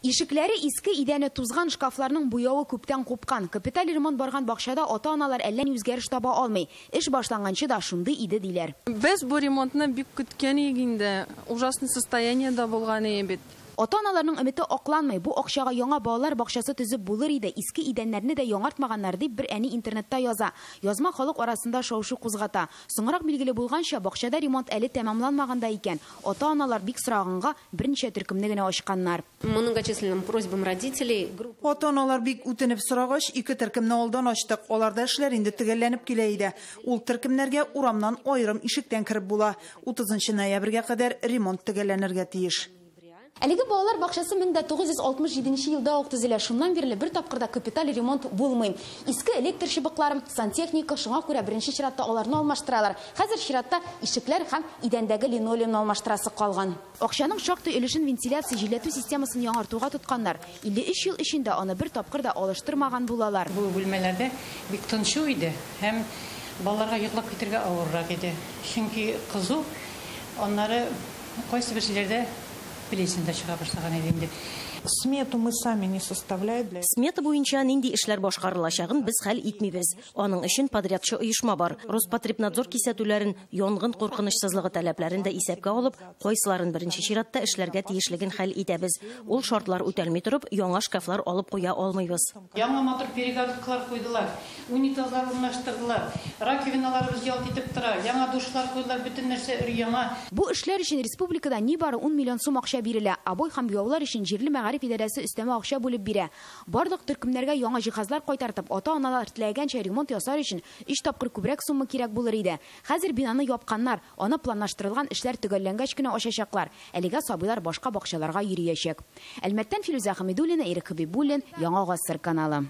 Ишекләре иске, идәне тузган, шкафларның буявы күптән купкан. Капиталь ремонт барган бакчада ата-аналар әллә ни үзгәреш таба алмый. Эш башланганчы да шундый иде, диләр. Без бу ремонтны бик көткән идек инде. Ужасный состояниедә булган иде бит. Ата-аналарның өмете акланмый. Бу акчага яңа балалар бакчасы төзеп булыр иде. Иске идәннәрне дә яңартмаганнар, дип бер әни интернетта яза. Язма халык арасында шау-шу кузгата. Соңрак билгеле булганча, бакчада ремонт әле тәмамланмаган да икән. Ата-аналар бик сораганга берничә төркемне генә ачканнар. Многочисленным просьбам родителей. Ата-аналар бик үтенеп сорагач, ике төркемне алдан ачтык. Аларда эшләр инде төгәлләнеп килә иде. Ул төркемнәргә урамнан аерым ишектән кереп була. 30 ноябрьгә кадәр ремонт төгәлләнергә тиеш. Әлеге балалар бакчасы 1967 елда ук төзелә. Шуннан бирле бер тапкыр да капиталь ремонт булмый. Иске электр чыбыклары, сантехника, шуңа күрә беренче чиратта аларны алмаштыралар. Хәзер чиратта ишекләр һәм идәндәге линолеумны алмаштырасы калган. Акчаның шактый өлешен вентиляция, җилләтү системасын яңартуга тотканнар. 53 ел эчендә аны бер тапкыр да алыштырмаган булалар. Бу бүлмәләрдә бик тынчу иде һәм балаларга йоклап китәргә авыррак иде. Чөнки кызу, аннары кайсы бер җирләрдә плесень дә чыга башлаган иде инде. Смету мы сами не составляем. Смета буенча нинди эшләр башкарылачагын без хәл итмибез. Аның өчен подрядчы оешма бар. Роспотребнадзор кисәтүләрен, янгын куркынычсызлыгы таләпләрен дә исәпкә алып, кайсыларын беренче чиратта эшләргә тиешлеген хәл итәбез. Ул шартлар үтәлми торып, яңа шкафлар алып куя алмыйбыз. Яңа матур перегородкалар куйдылар, унитазлар урнаштырдылар, раковиналарыбыз ялт итеп тора, яңа душлар куйдылар, бөтен нәрсә өр-яңа. Бу эшләр өчен республикада нибары 10 миллион сум акча бирелә. Обой һәм буяулар өчен җирле мәгариф идарәсе өстәмә акча бүлеп бирә. Барлык төркемнәргә яңа җиһазлар кайтартып, ата-аналар теләгәнчә ремонт ясар өчен 3 тапкыр күбрәк сумма кирәк булыр иде. Хәзер бинаны япканнар, аны планлаштырылган эшләр төгәлләнгәч кенә ачачаклар. Әлегә сабыйлар башка бакчаларга йөриячәк. Әлмәттән Филүзә Хәмидуллина, Ирек Хәбибуллин, Яңа Гасыр каналы.